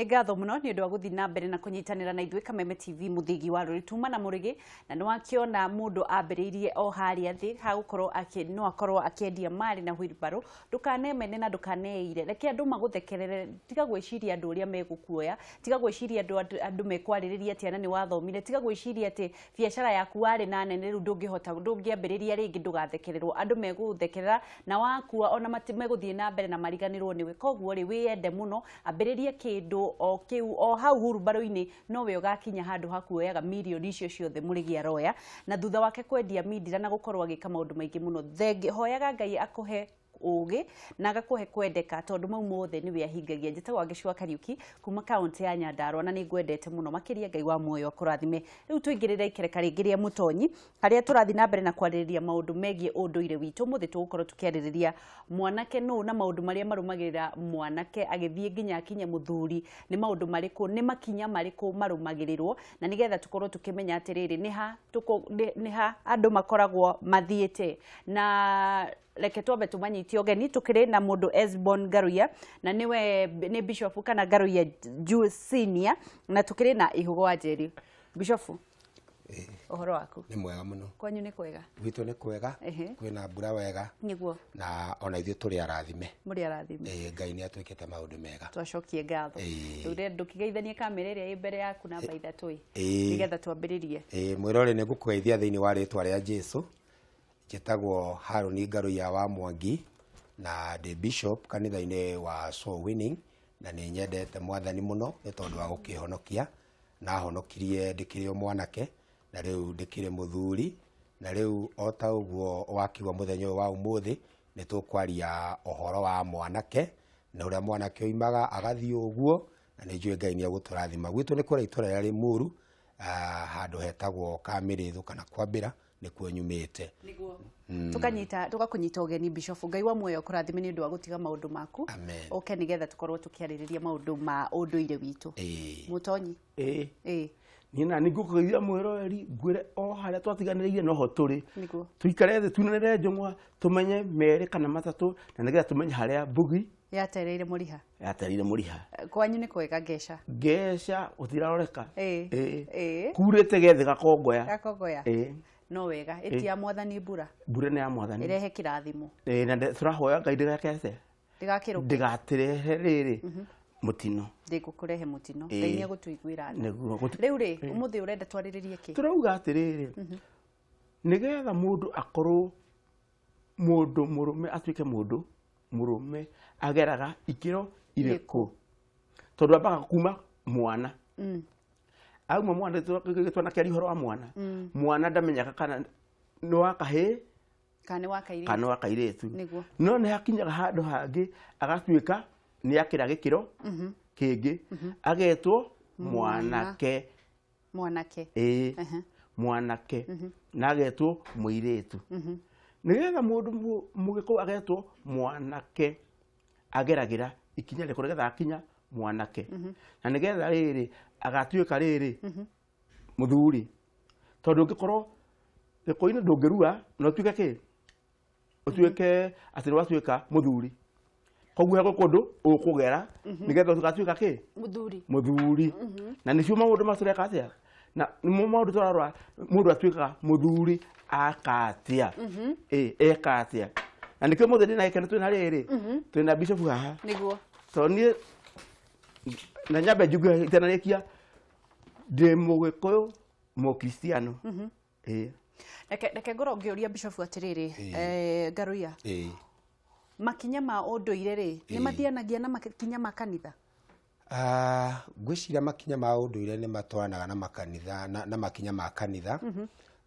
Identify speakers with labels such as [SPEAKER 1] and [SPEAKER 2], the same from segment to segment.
[SPEAKER 1] Nĩ ngatho mũno nĩ ũndũ wa gũthiĩ na mbere na kũnyitanĩra na ithuĩ Kameme TV mũthĩgi wa rũrĩ tuma na mũrĩgĩ, na nĩ wakĩona mũndũ ambĩrĩirie o harĩa thĩ hagũkorwo akĩ no akorwo akĩendia marĩ na wheelbarrow. Ndũkanemene na ndũkaneire, reke andũ magũthekerere, tiga gwĩciria andũ ũrĩa megũkuoya, tiga gwĩciria andũ mekwarĩrĩria atĩa na nĩ wathomire, tiga gwĩciria atĩ biacara yaku warĩ na nene rĩu ndũngĩhota, ndũngĩambĩrĩria rĩngĩ, ndũgathekererwo. Andũ megũgũthekerera na wakua ona megũthiĩ na mbere na mariganĩrwo nĩwe. Koguo rĩ, wĩyende mũno, ambĩrĩria kĩndũ o kĩu o hau hurumbarũ-inĩ, nowe ũgakinya handũ ha kuoyaga mirioni icio ciothe mũrĩgi aroya. Na thutha wake kwendia mindira na gũkorwo agĩka maũndũ maingĩ mũno, thengi hoyaga Ngai akũhe ũgĩ na agakũhe kwendeka, tondũ mau mothe nĩwe ahingagia. Njĩtagwo Angĩcua Kariuki kuma kaunti ya Nyandarua na nĩ ngwendete mũno makĩria. Ngai wa muoyo akũrathime. Rĩu tũingĩrĩre ikereka rĩngĩ rĩa mũtonyi harĩa tũrathiĩ na mbere na kwarĩrĩria maũndũ megiĩ ũndũire witũ. Ũmũthĩ tũgũkorwo tũkĩarĩrĩria mwanake nũ na maũndũ marĩa marũmagĩrĩra mwanake agĩthiĩ nginya akinye mũthuri, nĩ maũndũ marĩkũ, nĩ makinya marĩkũ marũmagĩrĩrwo, na nĩgetha tũkorwo tũkĩmenya atĩrĩrĩ, nĩ ha andũ makoragwo mathiĩte. Na reke twambe tũmanyitie ũgeni. Tũkĩrĩ na mũndũ Esbon Ngaruiya, na nĩwe nĩ bishop kana Ngaruiya Juu Senior, na tũkĩrĩ na Ihũgo wa Njeri. Bishop, ũhoro waku?
[SPEAKER 2] Nĩ mwega mũno.
[SPEAKER 1] Kwanyu nĩ kwega?
[SPEAKER 2] Gwitũ nĩ kwega. Kwĩna mbura wega. Na ona ithuĩ tũrĩ arathime.
[SPEAKER 1] Mũrĩ arathime.
[SPEAKER 2] Ĩĩ, Ngai nĩ atwĩkĩte maũndũ mega.
[SPEAKER 1] Twacokie ngatho. Rĩu rĩ, ndũkĩgeithanie kamera ĩrĩa ĩ mbere yaku namba 3 ĩ, nĩgetha twambĩrĩrie.
[SPEAKER 2] Ĩĩ, mwĩrore, nĩ ngũkũgeithia thĩinĩ wa rĩtwa rĩa Jesu. Njĩtagwo Harũni Ngaruiya wa Mwangi na ndĩ bishop kanitha-inĩ wa Soul Winning, na nĩ nyendete Mwathani mũno nĩ tondũ wa gũkĩhonokia. Na ahonokirie ndĩkĩrĩ o mwanake na rĩu ndĩkĩrĩ mũthuri, na rĩu o ta ũguo wakiuga mũthenya ũyũ wa ũmũthĩ nĩ tũkwaria ũhoro wa mwanake na ũrĩa mwanake oimaga agathiĩ ũguo, na nĩ njũĩ Ngai nĩ egũtũrathima. Gwitũ nĩ kũrĩa itũra rĩa Limuru, handũ hetagwo Kamĩrĩthũ kana Kwambĩra, nĩkuo nyumĩte.
[SPEAKER 1] Nĩguo tukanyita tũgakũnyita ũgeni Bishop. Ngai wa muoyo kũrathime nĩ ũndũ wa gũtiga maũndũ maku
[SPEAKER 2] Amen.
[SPEAKER 1] ũke nĩgetha tũkorwo tũkĩarĩrĩria maũndũ ma ũndũire witũ. Mũtonyi.
[SPEAKER 3] Ĩĩ.
[SPEAKER 1] Ĩĩ.
[SPEAKER 3] Niĩ na nĩ ngũkũgeithia mwĩroreri, ngwĩre o harĩa twatiganĩrĩire noho tũrĩ.
[SPEAKER 1] Nĩguo.
[SPEAKER 3] Tũikare thĩ tunanĩre njũng'wa, tũmenye merĩ kana matatũ, na nĩgetha tũmenye harĩa mbugi
[SPEAKER 1] yatereire mũriha.
[SPEAKER 3] Yatereire mũriha.
[SPEAKER 1] Kwanyu nĩ kwega ngeca?
[SPEAKER 3] Ngeca gũtiraroreka.
[SPEAKER 1] Ĩĩ.
[SPEAKER 3] Ĩĩ.
[SPEAKER 1] Ĩĩ.
[SPEAKER 3] Kurĩte gethe gakongoya.
[SPEAKER 1] Gakongoya.
[SPEAKER 3] Ĩĩ.
[SPEAKER 1] No wega, ĩti ya Mwathani mbura.
[SPEAKER 3] Mbura nĩ ya Mwathani.
[SPEAKER 1] Ĩrehe kĩrathimo.
[SPEAKER 3] Ĩĩ, na tũrahoya Ngai ndĩgakete.
[SPEAKER 1] Ndĩgakĩrũke.
[SPEAKER 3] Ndĩgatĩrehe rĩrĩ mũtino.
[SPEAKER 1] Ndĩgũkũrehe mũtino.
[SPEAKER 3] Ĩĩ.
[SPEAKER 1] Ngai nĩ egũtũiguĩra tha.
[SPEAKER 3] Nĩguo.
[SPEAKER 1] Rĩu rĩ, ũmũthĩ ũrenda twarĩrĩrie kĩ?
[SPEAKER 3] Tũrauga atĩrĩrĩ, nĩgetha mũndũ akorwo mũndũ mũrũme, atuĩke mũndũ mũrũme, ageraga ikĩro irĩkũ? Tondũ ambaga kuma mwana. Auma mwana, twanakĩaria ũhoro wa mwana. Mwana ndamenyaga kana nĩ wa kahĩĩ
[SPEAKER 1] kana nĩ wa kairĩtu.
[SPEAKER 3] Kana nĩ wa kairĩtu.
[SPEAKER 1] Nĩguo.
[SPEAKER 3] No nĩ hakinyaga handũ hangĩ agatuĩka nĩ akĩra gĩkĩro kĩngĩ, agetwo mwanake.
[SPEAKER 1] Mwanake.
[SPEAKER 3] Ĩĩ. Mwanake na agetwo mũirĩtu. Nĩgetha mũndũ mũgĩkũyũ agetwo mwanake, ageragĩra ikinya rĩkũ nĩgetha akinya mwanake, na nĩgetha rĩrĩ agatuĩka rĩrĩ mũthuri? Tondũ ũngĩkorwo gĩkũyũ-inĩ ndũngĩrua na ũtuĩke kĩ, ũtuĩke atĩ nĩ watuĩka mũthuri. Koguo he kũndũ ũkũgera nĩgetha ũgatuĩka kĩ?
[SPEAKER 1] Mũthuri.
[SPEAKER 3] Mũthuri. Na nĩcio maũndũ ma tũreka atĩa, na nĩmo maũndũ tũrarora, mũndũ atuĩkaga mũthuri aka atĩa? Ĩ, eka atĩa? Na nĩkĩo mũthĩ ndĩna gĩkeno, twĩna rĩrĩ, twĩna bishop haha.
[SPEAKER 1] Nĩguo.
[SPEAKER 3] Tondũ niĩ na nyambe njuge itanarĩkia, ndĩ mũgĩkũyũ mũkristiano. Ĩĩ.
[SPEAKER 1] Reke ngorwo ngĩũria Bishop atĩrĩrĩ, Ngaruiya,
[SPEAKER 2] Ĩĩ.
[SPEAKER 1] makinya ma ũndũire rĩ, nĩ mathianagia na makinya ma kanitha?
[SPEAKER 2] Ngwĩciria makinya ma ũndũire nĩ matwaranaga na makanitha na makinya ma kanitha,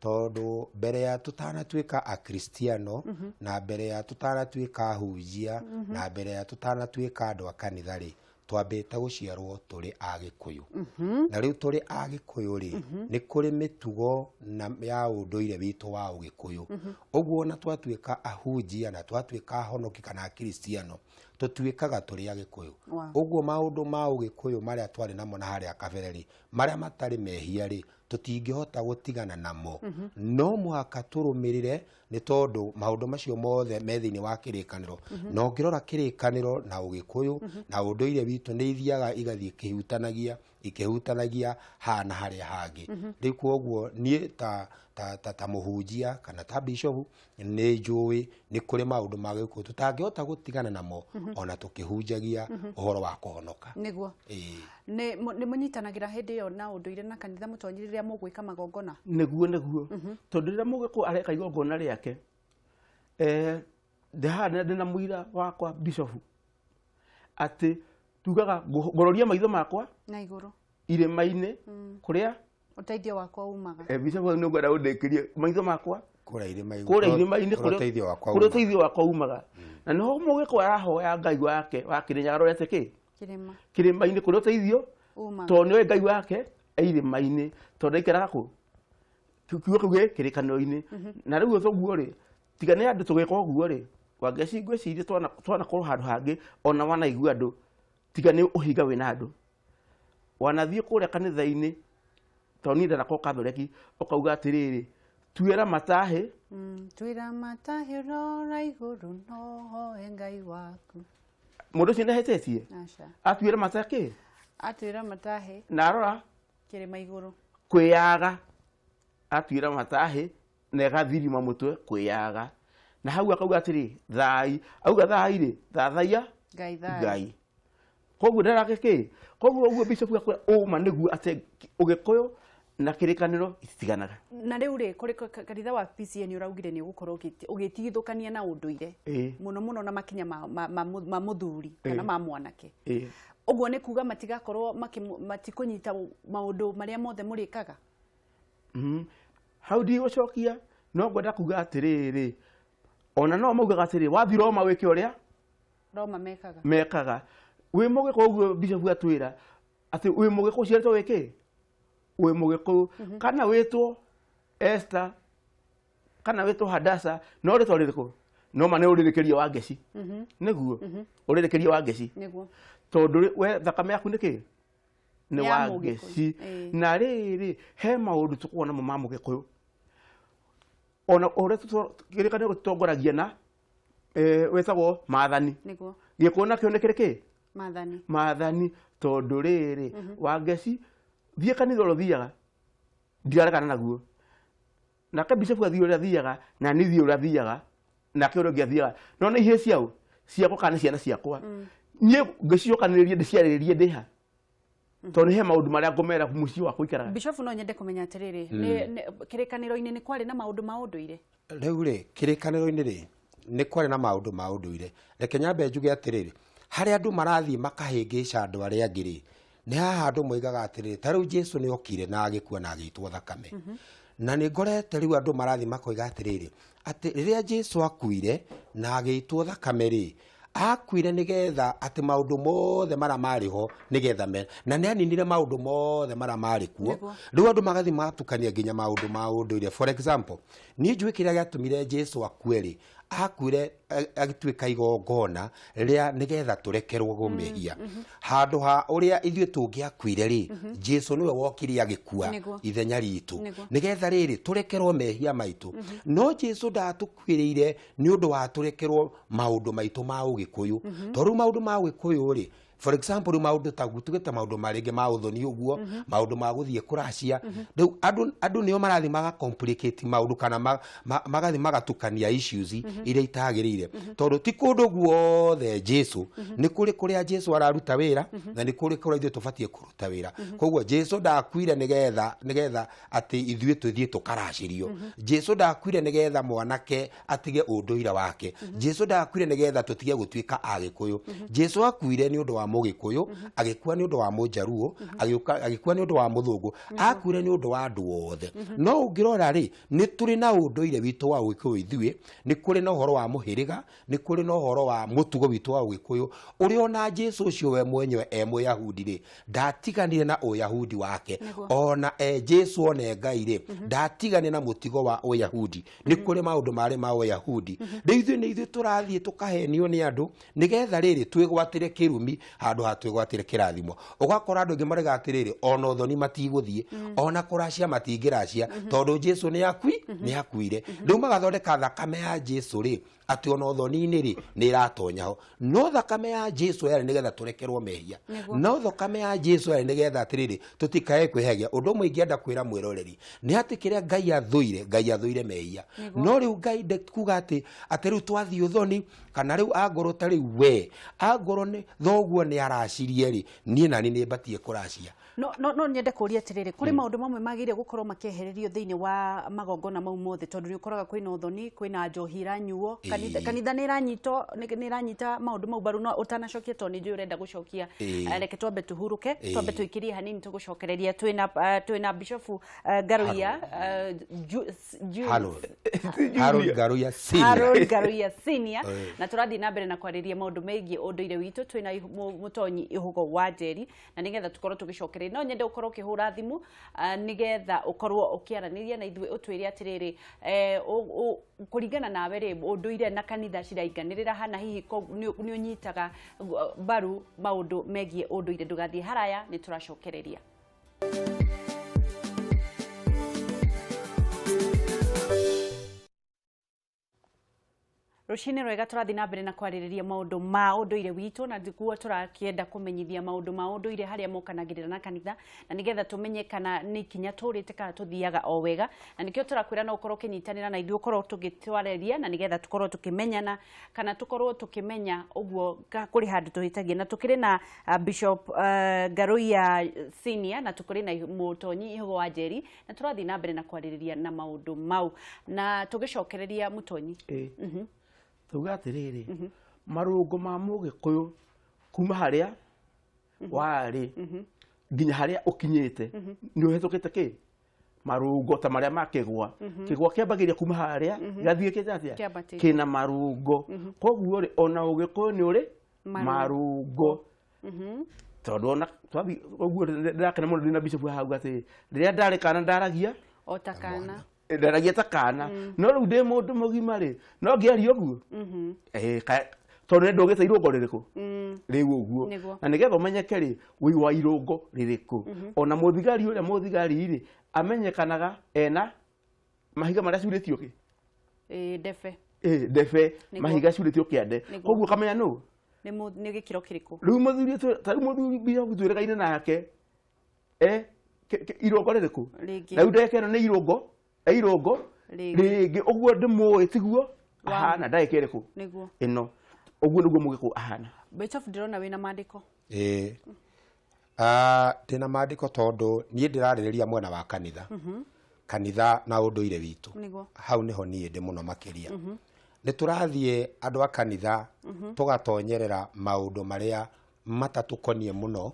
[SPEAKER 2] tondũ mbere ya tũtanatuĩka akristiano, na mbere ya tũtanatuĩka ahunjia, na mbere ya tũtanatuĩka andũ a kanitha rĩ, twambĩte gũciarwo tũrĩ Agĩkũyũ. Na rĩu tũrĩ Agĩkũyũ rĩ, nĩ kũrĩ mĩtugo na ya ũndũire witũ wa ũgĩkũyũ. Ũguo ona twatuĩka ahunjia na twatuĩka ahonoki kana akristiano, tũtuĩkaga tũrĩ Agĩkũyũ. Ũguo maũndũ ma ũgĩkũyũ marĩa twarĩ namo na harĩa kabere rĩ, marĩa matarĩ mehia rĩ, Tũtingĩhota gũtigana namo, no mũhaka tũrũmĩrĩre, nĩ tondũ maũndũ macio mothe me thĩinĩ wa kĩrĩkanĩro. Na ũngĩrora kĩrĩkanĩro na ũgĩkũyũ na ũndũire witũ, nĩ ithiaga igathiĩ ikĩhutanagia, ikĩhutanagia haha na harĩa hangĩ. Rĩu koguo niĩ ta mũhunjia kana ta bishop, nĩ njũĩ nĩ kũrĩ maũndũ ma gĩkũyũ tũtangĩhota gũtigana namo ona tũkĩhunjagia ũhoro wa kũhonoka. Ĩĩ.
[SPEAKER 1] Nĩ mũnyitanagĩra hĩndĩ ĩyo na ũndũire na kanitha, mũtonyi, rĩrĩa mũgwĩka magongona?
[SPEAKER 3] Nĩguo, tondũ rĩrĩa mũgĩkũyũ areka igongona rĩake, ndĩ haha ndĩna mũira wakwa bishop, atĩ tugaga ngũroria maitho makwa
[SPEAKER 1] na igũrũ
[SPEAKER 3] irĩma-inĩ kũrĩa
[SPEAKER 1] ũteithio wakwa umaga.
[SPEAKER 3] Bishop, nĩ ngwenda ũndĩkĩrie maitho makwa
[SPEAKER 2] kũrĩa irĩma
[SPEAKER 3] kũrĩa irĩma-inĩ
[SPEAKER 2] kũrĩa ũteithio wakwa
[SPEAKER 3] kũrĩa
[SPEAKER 2] umaga.
[SPEAKER 3] Ũteithio wakwa umaga, na nĩho mũgĩkũyũ arahoya Ngai wake wa Kĩrĩnyaga arorete kĩ?
[SPEAKER 1] Kĩrĩma.
[SPEAKER 3] Kĩrĩma-inĩ kũrĩa ũteithio
[SPEAKER 1] umaga.
[SPEAKER 3] Tondũ nĩoĩ Ngai wake e irĩma-inĩ, tondũ ndaikaraga kũ kiugo kĩu gĩ kĩrĩkanĩro-inĩ. Na rĩu ũguo rĩ, tiga nĩ andũ tũgĩka ũguo rĩ, Wangeci, ngwĩciria twanakorwo handũ hangĩ ona wanaigua andũ, tiga nĩ ũhinga wĩna andũ wanathiĩ kũrĩa kanitha-inĩ, tondũ niĩ ndanakorwo Katholeki, ũkauga atĩrĩrĩ, tuĩra matahĩ.
[SPEAKER 1] Twĩra matahĩ, rora igũrũ no hoe Ngai waku.
[SPEAKER 3] Mũndũ ũcio nĩahĩtĩtie?
[SPEAKER 1] Aca.
[SPEAKER 3] Atuĩra matahĩ.
[SPEAKER 1] Atwĩra matahĩ
[SPEAKER 3] na arora
[SPEAKER 1] kĩrĩma igũrũ.
[SPEAKER 3] Kwĩyaga, atuĩra matahĩ na ĩgathirima mũtwe kwĩyaga, na hau akauga atĩrĩ, thai, auga thai rĩ, thathaiya
[SPEAKER 1] Ngai thai.
[SPEAKER 3] Ngai. Koguo ndarake kĩ, koguo ũguo bishop akwĩra ũma nĩguo atĩ ũgĩkũyũ na kĩrĩkanĩro ititiganaga.
[SPEAKER 1] Na rĩu rĩ, kũrĩ kanitha wa PCEA nĩ ũraugire nĩ ũgũkorwo ũgĩtigithũkania na ũndũire mũno mũno na makinya ma mũthuri kana ma mwanake. Ũguo nĩ kuga matigakorwo matikũnyita maũndũ marĩa mothe mũrĩkaga?
[SPEAKER 3] Hau ndigũcokia, no ngwenda kuga atĩrĩrĩ, ona no maugaga atĩrĩ, wathiĩ Roma wĩke ũrĩa
[SPEAKER 1] Roma mekaga.
[SPEAKER 3] Mekaga. Wĩ mũgĩkũyũ, ũguo bishop atwĩra atĩ wĩ mũgĩkũyũ, ũciarĩtwo wĩ kĩ, wĩ mũgĩkũyũ, kana wĩtwo Esther kana wĩtwo Hadasa, no rĩtwa rĩrĩkũ no ma nĩ ũrĩrĩkĩrie wa ngeci, nĩguo ũrĩrĩkĩrie wa ngeci. Tondũ we thakame yaku nĩ kĩ? Nĩ
[SPEAKER 1] Ya
[SPEAKER 3] wa
[SPEAKER 1] Mũgĩkũyũ.
[SPEAKER 3] ngeci. Na rĩrĩ, he maũndũ tũkoragwo namo ma mũgĩkũyũ, ona ũrĩa kĩrĩkanĩro gĩtũtongoragia na wĩtagwo maathani. Gĩkũyũ nakĩo nĩ kĩrĩ kĩ?
[SPEAKER 1] Maathani.
[SPEAKER 3] Maathani. Tondũ rĩrĩ, Wangeci, thiĩ kanitha ũrĩa ũthiaga, ndiraregana naguo, nake bishop athiĩ ũrĩa athiaga, na niĩ thiĩ ũrĩa athiaga, nake ũrĩa ũngĩ athiaga, no nĩ ihĩĩ ciao ciakwa kana nĩ ciana ciakwa, niĩ ngĩcicokanĩrĩria ndĩciarĩrĩrie ndĩha, tondũ he maũndũ marĩa ngũmera mũciĩ wakwa ikaraga.
[SPEAKER 1] Bishop, no nyende kũmenya atĩrĩrĩ, kĩrĩkanĩro-inĩ nĩ kwarĩ na maũndũ ma ũndũire?
[SPEAKER 2] Rĩu rĩ, kĩrĩkanĩro-inĩ rĩ, nĩ kwarĩ na maũndũ ma ũndũire. Reke nyambe njuge atĩrĩrĩ, harĩa andũ marathiĩ makahĩngĩca andũ arĩa angĩ rĩ, nĩ haha andũ moigaga atĩrĩrĩ, ta rĩu Jesu nĩ okire na agĩkua na agĩitwo thakame, na nĩ ngorete rĩu andũ marathiĩ makoiga atĩrĩrĩ, atĩ rĩrĩa Jesu akuire na agĩitwo thakame rĩ, akuire nĩgetha atĩ maũndũ mothe marĩa marĩ ho nĩgetha me na nĩ aninire maũndũ mothe marĩa marĩ kuo. Rĩu andũ magathiĩ magatukania nginya maũndũ ma ũndũire. For example, niĩ njũĩ kĩrĩa gĩatũmire Jesu akue rĩ, akuire agĩtuĩka igongona rĩa nĩgetha tũrekerwo mehia. Handũ ha ũrĩa ithuĩ tũngĩakuire rĩ, Jesu nĩwe wokire agĩkua ithenya ritũ, nĩgetha rĩrĩ tũrekerwo mehia maitũ. No Jesu ndatũkuĩrĩire nĩ ũndũ wa tũrekerwo maũndũ maitũ ma ũgĩkũyũ, tondũ rĩu maũndũ ma ũgĩkũyũ rĩ, for example, rĩu maũndũ ta tuge ta maũndũ ma rĩngĩ ma ũthoni ũguo, maũndũ ma gũthiĩ kũracia, rĩu andũ nĩo marathiĩ maga complicate maũndũ kana magathiĩ magatukania issues iria itagĩrĩire, tondũ ti kũndũ guothe Jesu nĩ kũrĩ kũrĩa Jesu araruta wĩra na nĩ kũrĩ kũrĩa ithuĩ tũbatiĩ kũruta wĩra. Koguo Jesu ndakuire nĩgetha atĩ ithuĩ tũthiĩ tũkaracĩrio. Jesu ndakuire nĩgetha mwanake atige ũndũire wake. Jesu ndakuire nĩgetha tũtige gũtuĩka agĩkũyũ. Jesu akuire nĩ ũndũ wa mũgĩkũyũ, agĩkua nĩ ũndũ wa mũjaruo, agĩkua nĩ ũndũ wa mũthũngũ, akuire nĩ ũndũ wa andũ othe. No ũngĩrora rĩ, nĩ tũrĩ na ũndũire witũ wa ũgĩkũyũ ithuĩ, nĩ kũrĩ na ũhoro wa mũhĩrĩga, nĩ kũrĩ na ũhoro wa mũtugo witũ wa ũgĩkũyũ, ũrĩa ona Jesu ũcio we mwenyewe e mũyahudi rĩ, ndatiganire na ũyahudi wake. Ona e Jesu, ona e Ngai rĩ, ndatiganire na mũtigo wa ũyahudi. Nĩ kũrĩ maũndũ marĩ ma ũyahudi. Rĩu ithuĩ nĩ ithuĩ tũrathiĩ tũkahenio nĩ andũ nĩgetha rĩrĩ twĩgwatĩre kĩrumi. Handũ ha twĩgwatĩre kĩrathimo, ũgakora andũ aingĩ marega atĩrĩrĩ, ona ũthoni matigũthiĩ, ona kũracia matingĩracia, tondũ Jesu nĩ akui nĩ akuire. Rĩu magathondeka thakame ya Jesu rĩ, atĩ ona ũthoni-inĩ rĩ, nĩ ĩratonya ho. No thakame ya Jesu yarĩ nĩgetha tũrekerwo mehia. No thakame ya Jesu yarĩ nĩgetha atĩrĩrĩ, tũtikae kwĩhagia. Ũndũ ũmwe ingĩenda kwĩra mwĩroreri nĩ atĩ kĩrĩa Ngai athũire, Ngai athũire mehia. No rĩu Ngai ndekuga atĩ rĩu twathiĩ ũthoni, kana rĩu angorwo ta rĩu we angorwo nĩ thoguo nĩ aracirie rĩ, niĩ nani nĩ mbatie kũracia.
[SPEAKER 1] No nyende kũria atĩrĩrĩ, kũrĩ maũndũ mamwe magĩrĩire gũkorwo makĩehererio thĩinĩ wa magongona mau mothe, tondũ nĩ ũkoraga kwĩna ũthoni, kwĩna njohi iranyuo, kanitha, kanitha nĩ ĩranyitwo, nĩ ĩranyita maũndũ mau mbaru. No ũtanacokia, tondũ nĩ njũĩ ũrenda gũcokia, reke twambe tũhurũke, twambe tũikĩrie hanini, tũgũcokereria. Twĩna Bishofu Ngaruiya,
[SPEAKER 2] Harold Harold Ngaruiya Senior.
[SPEAKER 1] Harold Ngaruiya Senior, na tũrathiĩ na mbere na kwarĩria maũndũ megiĩ ũndũire witũ. Twĩna Mũtonyi Ihũgo wa Njeri, na nĩgetha tũkorwo tũgĩcokereria, no nyende ũkorwo ũkĩhũra thimũ, nĩgetha ũkorwo ũkĩaranĩria na ithuĩ, ũtwĩre atĩrĩrĩ, kũringana nawe rĩ, ũndũire na kanitha cirainganĩrĩra hana? Hihi nĩ ũnyitaga mbaru maũndũ megiĩ ũndũire? Ndũgathiĩ haraya, nĩ tũracokereria. Rũcinĩ rwega. Tũrathiĩ na mbere na kwarĩrĩria maũndũ ma ũndũire witũ, na nĩguo tũrakĩenda kũmenyithia maũndũ ma ũndũire harĩa mokanagĩrĩra na kanitha, na nĩgetha tũmenye kana nĩ ikinya tũrĩte kana tũthiaga o wega. Na nĩkĩo tũrakwĩra no ũkorwo ũkĩnyitanĩra na ithuĩ, ũkorwo tũgĩtwarĩria, na nĩgetha tũkorwo tũkĩmenyana kana tũkorwo tũkĩmenya ũguo kũrĩ handũ tũhĩtagia. Na tũkĩrĩ na Bishop Ngaruiya Senior, na tũkĩrĩ na Mũtonyi Ihũgo wa Njeri, na tũrathiĩ na mbere na kwarĩrĩria na maũndũ mau na tũgĩcokereria, Mũtonyi.
[SPEAKER 3] Ĩ, tuga atĩrĩrĩ, marũngo ma Mũgĩkũyũ kuma harĩa warĩ nginya harĩa ũkinyĩte, nĩ ũhĩtũkĩte kĩ marũngo ta marĩa ma kĩgwa. Kĩgwa kĩambagĩria kuma harĩa gĩgathiĩ kĩte atĩa?
[SPEAKER 1] Kĩambatĩte.
[SPEAKER 3] Kĩna marũngo. Koguo rĩ, ona Ũgĩkũyũ nĩ ũrĩ
[SPEAKER 1] Marũngo.
[SPEAKER 3] Marũngo, tondũ ona twathi ũguo, ndĩrakena mũno ndĩna bishop hau atĩ rĩrĩa ndarĩ kana ndaragia
[SPEAKER 1] o ta kana.
[SPEAKER 3] Ndaragia ta kana, no rĩu ndĩ mũndũ mũgima rĩ, no ngĩaria ũguo. Tondũ nĩ ndũgĩte irũngo rĩrĩkũ rĩu ũguo. Na nĩgetha ũmenyeke rĩ, wĩ wa irũngo rĩrĩkũ. Ona mũthigari ũrĩa mũthigari rĩ, amenyekanaga ena mahiga marĩa curĩtio kĩ?
[SPEAKER 1] Ĩ, ndebe.
[SPEAKER 3] Ĩ, ndebe. Mahiga curĩtio kĩande. Koguo ũkamenya nũ
[SPEAKER 1] Nĩ gĩkĩro kĩrĩkũ.
[SPEAKER 3] Rĩu mũthuri ta rĩu mũthuri bishop twĩrĩgaine nake irũngo rĩrĩkũ?
[SPEAKER 1] Rĩngĩ.
[SPEAKER 3] Na rĩu ndagĩka ĩno nĩ irũngo, irũngo
[SPEAKER 1] Rĩngĩ.
[SPEAKER 3] Rĩngĩ ũguo ndĩmũĩ tiguo ahana ndagĩka ĩrĩkũ ĩno. Ũguo nĩguo Mũgĩkũyũ ahana.
[SPEAKER 1] Bishop, ndĩrona wĩna mandĩko.
[SPEAKER 2] Ĩĩ. Ndĩna mandĩko tondũ niĩ ndĩrarĩrĩria mwena wa kanitha, kanitha na ũndũire witũ. Hau nĩho niĩ ndĩ mũno makĩria. Nĩ tũrathiĩ andũ a kanitha tũgatonyerera maũndũ marĩa matatũkoniĩ mũno,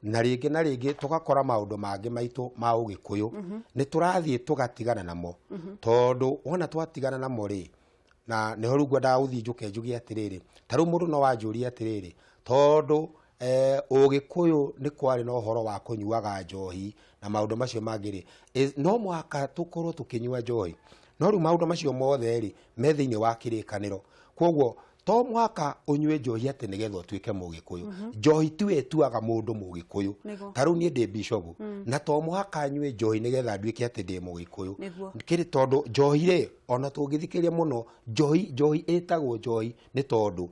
[SPEAKER 2] na rĩngĩ na rĩngĩ tũgakora maũndũ mangĩ maitũ ma Ũgĩkũyũ nĩ tũrathiĩ tũgatigana namo, tondũ wona twatigana namo rĩ, na nĩho rĩu ngwendaga gũthiĩ njũke njuge atĩrĩrĩ, ta rĩu mũndũ no wanjũrie atĩrĩrĩ, tondũ Ũgĩkũyũ nĩ kwarĩ na ũhoro wa kũnyuaga njohi na maũndũ macio mangĩ rĩ, no mũhaka tũkorwo tũkĩnyua njohi? No rĩu maũndũ macio mothe rĩ, me thĩinĩ wa Kĩrĩkanĩro. Koguo to mũhaka ũnyue njohi atĩ nĩgetha ũtuĩke Mũgĩkũyũ. Njohi tiwe ĩtuaga mũndũ Mũgĩkũyũ. Ta rĩu niĩ ndĩ bishopu, na to mũhaka nyue njohi nĩgetha nduĩke atĩ ndĩ Mũgĩkũyũ. Kĩrĩ tondũ njohi rĩ, ona tũngĩthikĩrĩria mũno, njohi ĩtagwo njohi nĩ tondũ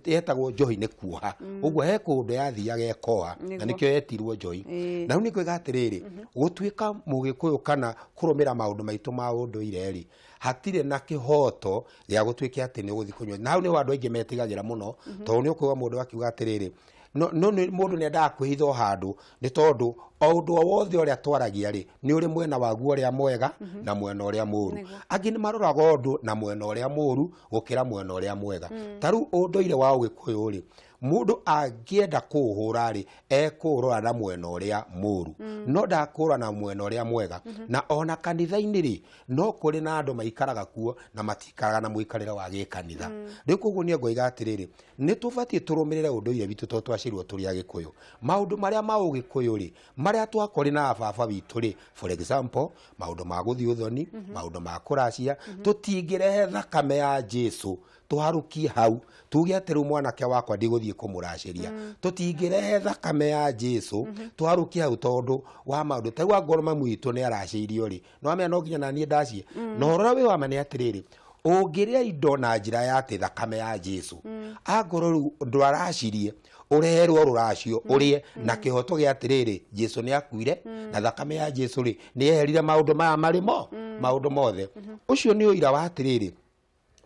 [SPEAKER 2] yetagwo njohi nĩ kuoha. Ũguo he kũndũ yathiaga ĩkoha, na nĩkĩo yetirwo njohi. Na rĩu nĩ ngwĩga atĩrĩrĩ, gũtuĩka Mũgĩkũyũ kana kũrũmĩra maũndũ maitũ ma ũndũire rĩ, hatirĩ na kĩhoto gĩa gũtuĩke atĩ nĩ ũgũthiĩ kũnyua. Na hau nĩho andũ aingĩ metigagĩra mũno, tondũ nĩ ũkũigua mũndũ akiuga atĩrĩrĩ, no mũndũ nĩ endaga kwĩhitha o handũ, nĩ tondũ o ũndũ o wothe ũrĩa twaragia rĩ, nĩ ũrĩ mwena waguo ũrĩa mwega na mwena ũrĩa mũũru. Angĩ nĩ maroraga ũndũ na mwena ũrĩa mũũru gũkĩra mwena ũrĩa mwega. Ta rĩu ũndũire wa Ũgĩkũyũ rĩ, mũndũ angĩenda kũũhũra rĩ, ekũũrora na mwena ũrĩa mũũru, no ndakũũra na mwena ũrĩa mwega. Na ona kanitha-inĩ rĩ, no kũrĩ na andũ maikaraga kuo na matikaraga na mũikarĩre wa gĩkanitha. Rĩu koguo niĩ ngoiga atĩrĩrĩ, nĩ tũbatiĩ tũrũmĩrĩre ũndũire witũ tondũ twaciarirwo tũrĩ Agĩkũyũ. Maũndũ marĩa ma Ũgĩkũyũ rĩ, marĩa twakori na baba witũ rĩ, for example maũndũ ma gũthiĩ ũthoni, maũndũ ma kũracia, tũtingĩrehe thakame ya Jesu. Tũharũkie hau tuge atĩ rĩu mwanake wakwa ndigũthiĩ kũmũracĩria, tũtingĩrehe thakame ya Jesu. Tũharũkie hau tondũ wa maũndũ ta rĩu, angorwo mamu witũ nĩ aracĩirio rĩ, no amenya no nginya naniĩ ndacie. Na ũhoro ũrĩa wĩ wa ma nĩ atĩrĩrĩ, ũngĩrĩa indo na njĩra ya atĩ thakame ya Jesu, angorwo rĩu ndwaracirie, ũreherwo rũracio ũrĩe na kĩhoto gĩa atĩrĩrĩ, Jesu nĩ akuire na thakame ya Jesu rĩ, nĩ yeherire maũndũ maya marĩ mo maũndũ mothe. Ũcio nĩ ũira wa atĩrĩrĩ,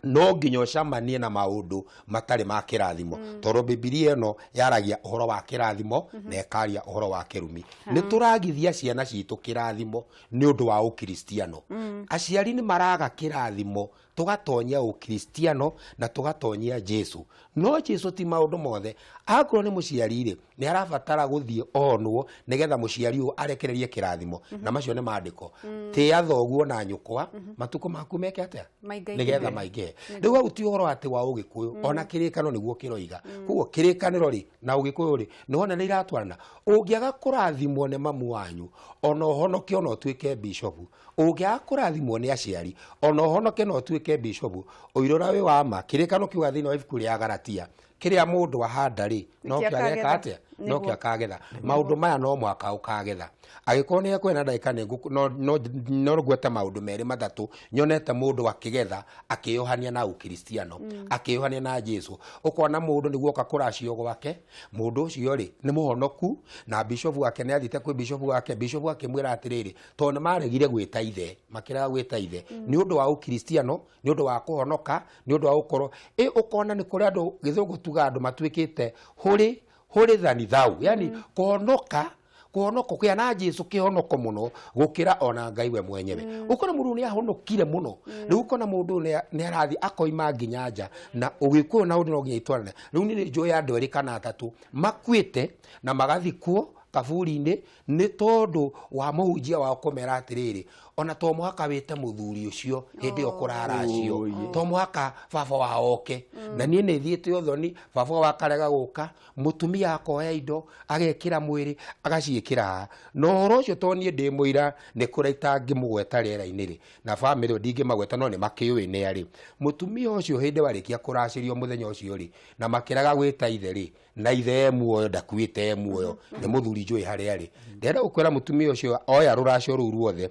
[SPEAKER 2] no nginya ũcemanie na maũndũ matarĩ ma kĩrathimo, tondũ Bibilia ĩno yaragia ũhoro wa kĩrathimo na ĩkaria ũhoro wa kĩrumi. Nĩ tũragithia ciana citũ kĩrathimo nĩ ũndũ wa ũkristiano. Aciari nĩ maraga kĩrathimo, tũgatonyia ũkristiano na tũgatonyia Jesu, no Jesu ti maũndũ mothe. Akorwo nĩ mũciari rĩ, nĩ arabatara gũthiĩ onwo nĩgetha mũciari ũyũ arekererie kĩrathimo. Na macio nĩ maandĩko: tĩĩa thoguo na nyũkwa, matukũ maku meke atĩa?
[SPEAKER 1] Maingaihe.
[SPEAKER 2] Nĩgetha maingĩhe. Rĩu hau ti ũhoro atĩ wa ũgĩkũyũ, ona kĩrĩkano nĩguo kĩroiga. Koguo kĩrĩkanĩro rĩ na ũgĩkũyũ rĩ, nĩwona nĩ iratwarana. Ũngĩaga kũrathimwo nĩ mamu wanyu, ona ũhonoke, ona ũtuĩke bishopu, ũngĩaga kũrathimwo nĩ aciari, ona ũhonoke na ũtuĩke bishopu, ũira ũrĩa wĩ wa ma, kĩrĩkano kiuga thĩinĩ wa ibuku rĩa Galatia, kĩrĩa mũndũ ahanda rĩ, nokĩo ageka
[SPEAKER 1] akagetha.
[SPEAKER 2] atĩa? Nokĩo akagetha. Maũndũ maya no mũhaka ũkagetha. Angĩkorwo nĩ ekwenda ndagĩka nĩ no ngwete maũndũ merĩ matatũ nyonete mũndũ akĩgetha akĩyohania na ũkristiano, akĩyohania na Jesu. Ũkona mũndũ nĩguo oka kũracio gwake, mũndũ ũcio rĩ nĩ mũhonoku, na bishopu wake nĩ athiĩte kwĩ bishopu wake, bishopu akĩmwĩra atĩrĩrĩ, tondũ nĩ maregire gwĩta ithe, makĩrega gwĩta ithe nĩ ũndũ wa ũkristiano, nĩ ũndũ wa kũhonoka, nĩ ũndũ wa gũkorwo ĩ. Ũkona nĩ kũrĩ andũ, gĩthũngũ tuga andũ matuĩkĩte hũrĩ hũrĩ than thou, yani kũhonoka, kũhonoka kũgĩa na Jesu kĩhonoko mũno gũkĩra ona Ngai we mwenyewe. Ũkona mũndũ nĩ ahonokire mũno, rĩu ũkona mũndũ nĩ arathiĩ akoima nginya nja na ũgĩkũyũ na ũndũ no nginya itwarane. Rĩu nĩ njũĩ andũ erĩ kana atatũ makuĩte na magathikwo kaburi-inĩ nĩ tondũ wa mũhunjia wao kũmera atĩrĩrĩ, ona to mũhaka wĩte mũthuri ũcio hĩndĩ ĩyo kũraracio, to mũhaka baba wao oke. Na niĩ nĩ thiĩte ũthoni, baba wao akarega gũka, mũtumia akoya indo agekĩra mwĩrĩ agaciĩkĩra haha. Na ũhoro ũcio, to niĩ ndĩ mũira, nĩ kũrĩa itangĩmũgweta rĩera-inĩ rĩ, na bamĩrĩ ĩyo ndingĩmagweta, no nĩ makĩũĩ nĩ arĩ. Mũtumia ũcio hĩndĩ warĩkia kũracĩrio mũthenya ũcio rĩ, na makĩrega gwĩta ithe rĩ, na ithe e muoyo, ndakuĩte, e muoyo, nĩ mũthuri njũĩ harĩa arĩ. Ndĩrenda gũkwĩra, mũtumia ũcio oya rũracio rũu ruothe,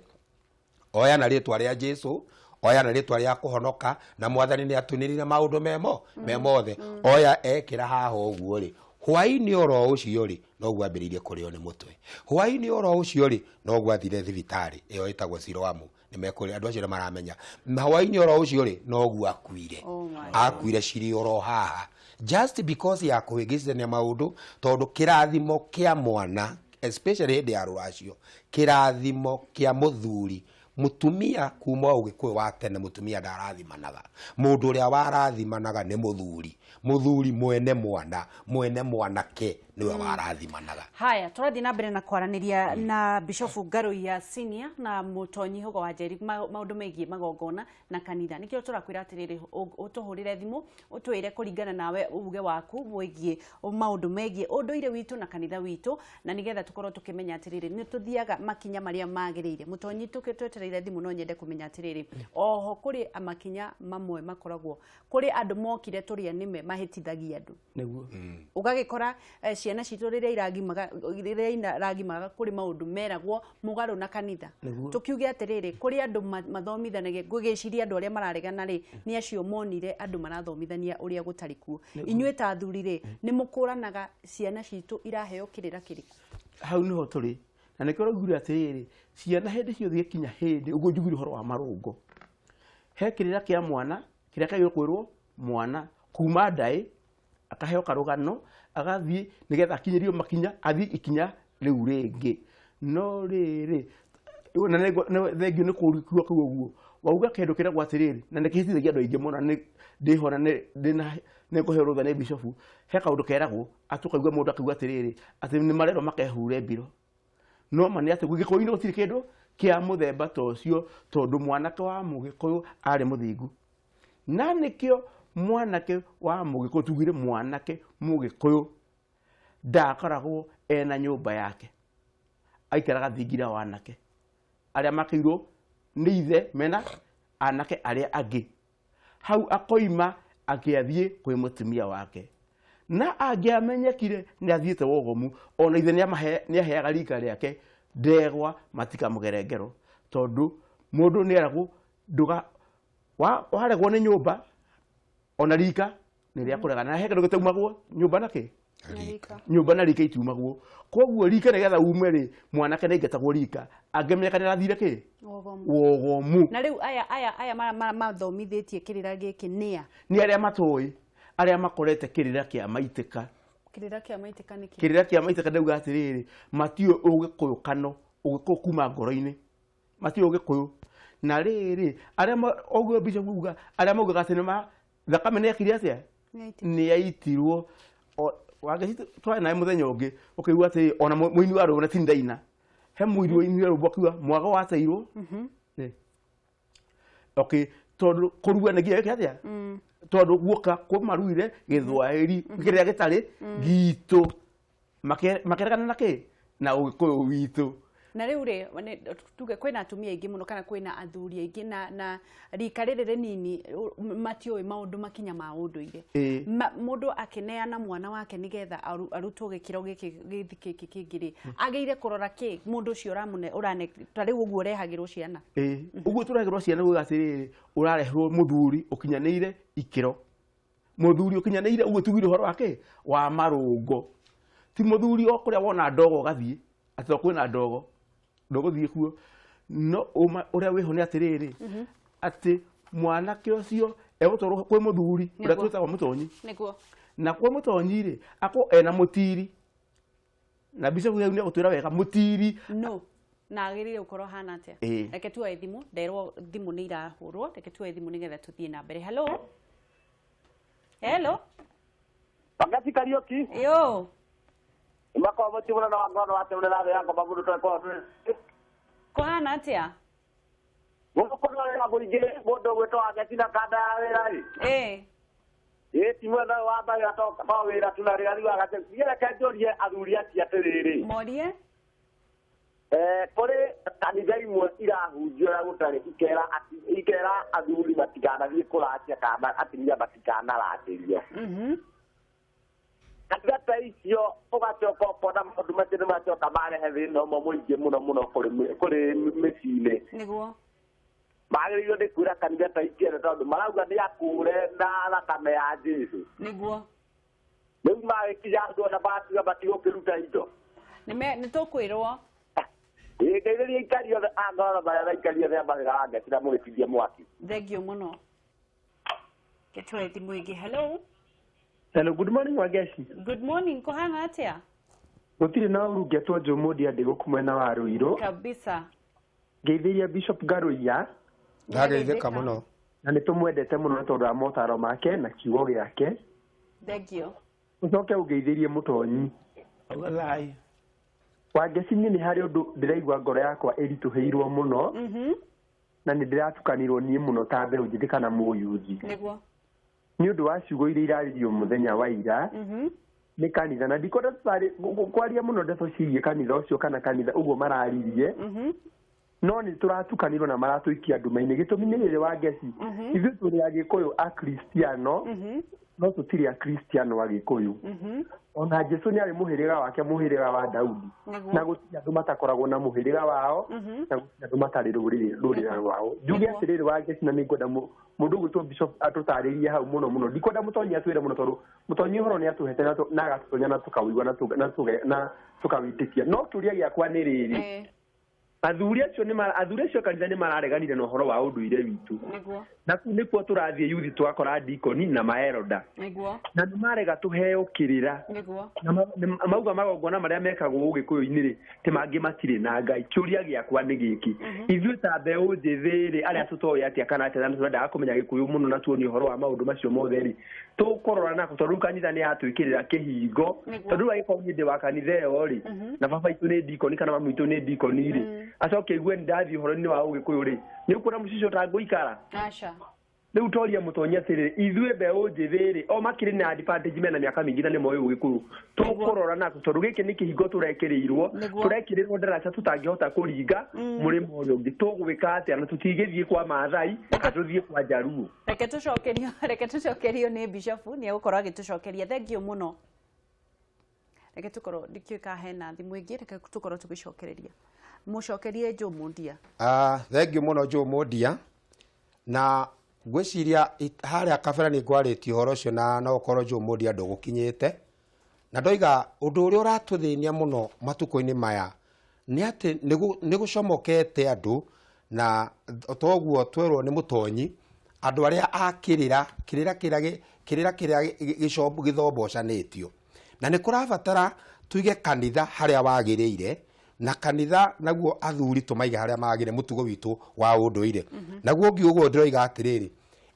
[SPEAKER 2] oya na rĩtwa rĩa Jesu, oya na rĩtwa rĩa kũhonoka, na mwathani nĩ atũnĩrire maũndũ memo me mothe, oya ekĩra haha ũguo rĩ, hwaĩ-inĩ oro ũcio rĩ, noguo ambĩrĩirie kũrĩo nĩ mũtwe. Hwaĩ-inĩ oro ũcio rĩ, noguo athire thibitarĩ ĩyo ĩtagwo Siloamu, nĩ mekũrĩ andũ acio nĩ maramenya, na hwaĩ-inĩ oro ũcio rĩ, noguo akuire.
[SPEAKER 1] Oh my.
[SPEAKER 2] Akuire cirĩ oro haha just because ya kũhĩngĩcithania maũndũ, tondũ kĩrathimo kĩa mwana, especially hĩndĩ ya rũracio, kĩrathimo kĩa mũthuri, mũtumia, kuma ũgĩkũyũ wa tene mũtumia ndarathimanaga. Mũndũ ũrĩa warathimanaga nĩ mũthuri, mũthuri mwene mwana, mwene mwanake nĩwe warathimanaga.
[SPEAKER 1] Haya, tũrathiĩ na mbere na kwaranĩria na Bishofu Ngaruiya Senior na Mũtonyi Hugo wa Njeri maũndũ megiĩ magongona na kanitha. Nĩkĩo tũrakwĩra atĩrĩrĩ, ũtũhũrĩre thimũ ũtwĩre kũringana nawe uge waku wĩgiĩ maũndũ megiĩ ũndũire witũ na kanitha witũ, na nĩgetha tũkorwo tũkĩmenya atĩrĩrĩ, nĩ tũthiaga makinya marĩa magĩrĩire. Mũtonyi, twetereire thimũ, no nyende kũmenya atĩrĩrĩ, oho kũrĩ makinya mamwe makoragwo kũrĩ andũ mokire tũrĩa nĩme mahĩtithagia andũ.
[SPEAKER 3] Nĩguo.
[SPEAKER 1] Ũgagĩkora ciana citũ rĩrĩa iragimaga, rĩrĩa iragimaga, kũrĩ maũndũ meragwo mũgarũ na kanitha.
[SPEAKER 3] Nĩguo.
[SPEAKER 1] Tũkiuge atĩrĩrĩ, kũrĩ andũ mathomithanagia, ngwĩciria andũ arĩa mararegana rĩ, nĩ acio monire andũ marathomithania ũrĩa gũtarĩ kuo. Inyuĩ ta athuri rĩ, nĩ mũkũranaga ciana citũ iraheo kĩrĩra kĩrĩkũ?
[SPEAKER 3] Hau niho tũrĩ, na nĩkĩo ũraiguire atĩrĩrĩ, ciana hĩndĩ ciothe gĩkinya hĩndĩ ũguo njugire ũhoro wa marũngo, he kĩrĩra kĩa mwana kĩrĩa kĩagĩrĩirwo kwĩrwo mwana kuma ndaĩ, akaheo karũgano, agathiĩ nĩgetha akinyĩrio makinya, athiĩ ikinya rĩu rĩngĩ. No rĩrĩ, na thengio nĩ kũrikiuga kũu ũguo wauga kĩndũ kĩragwo atĩrĩrĩ, na nĩ kĩhĩtithagia andũ aingĩ mũno, nĩ ndĩho na nĩ ndĩna nĩ ngũheo rũtha nĩ bishofu. He kaũndũ keragwo atĩ ũkaigua mũndũ akiuga atĩrĩrĩ, atĩ nĩ marerwo makehure mbiro. No ma nĩ atĩ gĩkũyũ-inĩ gũtirĩ kĩndũ kĩa mũthemba ta ũcio, tondũ mwanake wa mũgĩkũyũ arĩ mũthingu, na nĩkĩo mwanake wa mũgĩkũyũ, tugire mwanake mũgĩkũyũ ndakoragwo ena nyũmba yake, aikaraga thingira wa anake arĩa makĩirwo nĩ ithe mena anake arĩa angĩ. Hau akoima Angĩathiĩ kwĩ mũtumia wake na angĩamenyekire nĩ athiĩte wogomu, ona ithe nĩaheaga rika rĩake ndegwa matikamũgere ngero, tondũ mũndũ nĩeragwo ndũga waregwo nĩ nyũmba ona rika nĩ rĩa kũregana na he kĩndũ gĩtaumagwo nyũmba na kĩ nyũmba na rika itiumagwo. Koguo rika nĩgetha ume rĩ, mwanake nĩaingatagwo rika angĩmenyeka nĩarathire kĩ wogomu.
[SPEAKER 1] Na rĩu aya mathomithĩtie kĩrĩra gĩkĩ nĩa?
[SPEAKER 3] Nĩ arĩa matũĩ, arĩa makorete kĩrĩra kĩa maitĩka.
[SPEAKER 1] Kĩrĩra kĩa maitĩka nĩ kĩ?
[SPEAKER 3] Kĩrĩra kĩa maitĩka ndauga atĩrĩrĩ, matiũĩ ũgĩkũyũ kano ũgĩkũyũ kuma ngoro-inĩ, matiũĩ ũgĩkũyũ. Na rĩrĩ arĩa ũguo Bishop uga, arĩa maugaga atĩ nĩma thakame nĩyekire atĩa? Nĩyaitirwo. Wangeci twarĩ nawe mũthenya ũngĩ ũkĩigua atĩ ona mũini wa rwĩmbo na ti ndaina, he mũini wa rwĩmbo akiuga mwago wateirwo. Okay, tondũ kũrua nĩ nginya wĩke atĩa? Tondũ guoka kũmaruire gĩthwaĩri kĩrĩa gĩtarĩ gitũ, makeregana na kĩ? Na ũgĩkũyũ witũ.
[SPEAKER 1] Na rĩu rĩ, tuge kwĩna atumia aingĩ mũno kana kwĩna athuri aingĩ na rika rĩrĩ rĩnini matiũĩ maũndũ makinya ma ũndũire. Mũndũ akĩneana mwana wake nĩgetha arutwo gĩkĩro gĩkĩ gĩthi gĩkĩ kĩngĩ rĩ, agĩrĩire kũrora kĩ mũndũ ũcio ũramũne ũrane ta rĩu ũguo ũrehagĩrwo ciana?
[SPEAKER 3] Ũguo tũrehagĩrwo ciana uga atĩrĩrĩ, ũrareherwo mũthuri ũkinyanĩire ikĩro, mũthuri ũkinyanĩire ũguo tugire ũhoro wake wa marũngo, ti mũthuri o kũrĩa wona ndogo ũgathiĩ atĩ to kwĩna ndogo ndũgũthiĩ kuo. No ũrĩa wĩho nĩ atĩrĩrĩ, atĩ mwanake ũcio egũtwarwo kwĩ mũthuri ũrĩa twĩtagwo mũtonyi. Na kwĩ mũtonyi rĩ, akorwo ena mũtiri, na Bishop rĩu nĩegũtwĩra wega mũtiri
[SPEAKER 1] no na agĩrĩire gũkorwo hana atĩa. Reke tuoe thimũ, nderwo thimũ nĩ irahũrwo, reke tuoe thimũ nĩgetha tũthiĩ na mbere. Hello, hello.
[SPEAKER 4] Wangeci Kariũki.
[SPEAKER 1] Yo.
[SPEAKER 4] Makorwo mũtimũna na wangono wa tĩmũna na thĩ yakwa mabudu twekwo.
[SPEAKER 1] Kũhana atĩa?
[SPEAKER 4] Gũkũ no wĩra mũingĩ mũndũ ũgwĩtwo Wangeci na kanda ya wĩra rĩ. Ĩ ti mwena wa mbaĩ to wĩra tu na rĩrĩa riugaga atĩ niĩ reke njũrie athuri acio atĩrĩrĩ.
[SPEAKER 1] Morie.
[SPEAKER 4] Kũrĩ kanitha imwe irahunjio ũrĩa gũtarĩ, ikera athuri matikanathiĩ kũracia kana atumia matikanaracĩrio. Kanitha ta icio ũgacoka ũkona maũndũ macio nĩmacoka marehe thĩna ũmwe mũingĩ mũno mũno kũrĩ mĩciĩ-inĩ.
[SPEAKER 1] Nĩguo.
[SPEAKER 4] Magĩrĩirwo nĩ kwĩra kanitha ta icio ene tondũ marauga nĩ akũre na thakame ya Jesũ.
[SPEAKER 1] Nĩguo.
[SPEAKER 4] Rĩu magĩkinya andũ ona matiga matigũkĩruta indo.
[SPEAKER 1] Nĩ tũkwĩrwo.
[SPEAKER 4] Ĩ ngeithĩria aikari othe a ngoro marĩa aikari othe a mawĩra wa Ngeci na mũgĩtithie mwaki.
[SPEAKER 1] Thengiũ mũno. Tuoe thimũ ĩngĩ. Hello.
[SPEAKER 5] Hello, good morning Wangeci.
[SPEAKER 1] Good morning, kũhana atĩa?
[SPEAKER 5] Gũtirĩ na ũru ngetwo Joe Mũndia ndĩ gũkũ mwena wa Ruiru.
[SPEAKER 1] Kabisa.
[SPEAKER 5] Ngeithĩria Bishop Ngaruiya.
[SPEAKER 2] Ndageithĩka mũno.
[SPEAKER 5] Na nĩ tũmwendete mũno tondũ wa motaro make na kiugo gĩake.
[SPEAKER 1] Thank you.
[SPEAKER 5] Ũcoke ũngeithĩrie mũtonyi.
[SPEAKER 3] Auga thayũ.
[SPEAKER 5] Wangeci niĩ nĩ harĩ ũndũ ndĩraigua ngoro yakwa ĩritũhĩirwo mũno. Na nĩ ndĩratukanirwo niĩ mũno ta mbeũ njĩthĩ kana mũyuthi.
[SPEAKER 1] Nĩguo.
[SPEAKER 5] Nĩ ũndũ wa ciugo iria iraririo mũthenya wa ira nĩ kanitha, na ndikwenda kwaria mũno ndeto ciĩgiĩ kanitha ũcio kana kanitha ũguo mararirie. No nĩ tũratukanirwo na maratũikia nduma-inĩ. Gĩtũmi nĩ rĩrĩ Wangeci, ithuĩ tũrĩ Agĩkũyũ Akristiano, no tũtirĩ Akristiano Agĩkũyũ. Ona Jesũ nĩ arĩ mũhĩrĩga wake, mũhĩrĩga wa Daudi. Na gũtirĩ andũ matakoragwo na mũhĩrĩga wao, na gũtirĩ andũ matarĩ rũrĩrĩ rwao. Njuge atĩrĩrĩ Wangeci, na nĩngwenda mũndũ ũgwĩtwo Bishop atũtarĩrie hau mũno mũno. Ndikwenda mũtonyi atwĩre mũno tondũ mũtonyi ũhoro nĩ atũhete na agatũtonya na tũkawĩigua na tũkawĩtĩkia. No kĩũria gĩakwa nĩ rĩrĩ, athuri acio nĩ athuri acio kanitha nĩ marareganire na ũhoro wa ũndũire witũ.
[SPEAKER 1] Nĩguo.
[SPEAKER 5] Na kũu nĩkuo tũrathiĩ yuthi tũgakora dikoni na maeroda.
[SPEAKER 1] Nĩguo.
[SPEAKER 5] Na nĩ marega tũheo kĩrĩra.
[SPEAKER 1] Nĩguo.
[SPEAKER 5] Na mauga magongona marĩa mekagwo ũgĩkũyũ-inĩ rĩ, ti mangĩ matirĩ na Ngai. Kĩũria gĩakwa nĩ gĩkĩ, ithuĩ ta mbeũ njĩthĩ rĩ, arĩa tũtoĩ atĩa kana atĩa na tũrendaga kũmenya gĩkũyũ mũno na tuonie ũhoro wa maũndũ macio mothe rĩ, tũkũrora nako tondũ rĩu kanitha nĩ yatwĩkĩrĩra kĩhingo. Tondũ rĩu angĩkorwo niĩ ndĩ wa kanitha ĩyo rĩ, na baba itũ nĩ dikoni kana mamu itũ nĩ dikoni rĩ, acoke aigue nĩ ndathiĩ ũhoro-inĩ wa ũgĩkũyũ rĩ, nĩ ũkuona mũcicio ũtangũikara?
[SPEAKER 1] Aca.
[SPEAKER 5] Rĩu toria mũtonyi atĩrĩrĩ, ithuĩ mbeũ njĩthĩ rĩ, o makĩrĩ na advantage mena mĩaka mĩingĩ na nĩ moĩ ũgĩkũyũ, tũkũrora nako tondũ gĩkĩ nĩ kĩhingo tũrekĩrĩirwo, tũrekĩrĩrwo ndaraca tũtangĩhota kũringa mũrĩmo ũrĩa ũngĩ. Tũgwĩka atĩa na tũtigĩthiĩ kwa Maathai kana tũthiĩ kwa Njaruo?
[SPEAKER 1] Reke tũcokerio nĩ Bishop, nĩ egũkorwo agĩtũcokeria. Thank you mũno. Reke tũkorwo ndikĩũĩ kana hena thimũ ĩngĩ, reke tũkorwo tũgĩcokereria. Mũcokerie Joe Mundia.
[SPEAKER 2] Thank you mũno Joe Mundia. Na ngwĩciria harĩa kabere nĩ ngwarĩtie ũhoro ũcio na no ũkorwo Joe Mundia ndũgũkinyĩte. Na ndoiga ũndũ ũrĩa ũratũthĩnia mũno matukũ-inĩ maya nĩ atĩ nĩ gũcomokete andũ, na toguo twerwo nĩ mũtonyi, andũ arĩa a kĩrĩra, kĩrĩra kĩrĩa kĩrĩra kĩrĩa gĩthombocanĩtio. Na nĩ kũrabatara tuige kanitha harĩa wagĩrĩire, na kanitha naguo athuri tũmaige harĩa magĩrĩire, mũtugo witũ wa ũndũire. Naguo ngiuga ndĩroiga atĩrĩrĩ,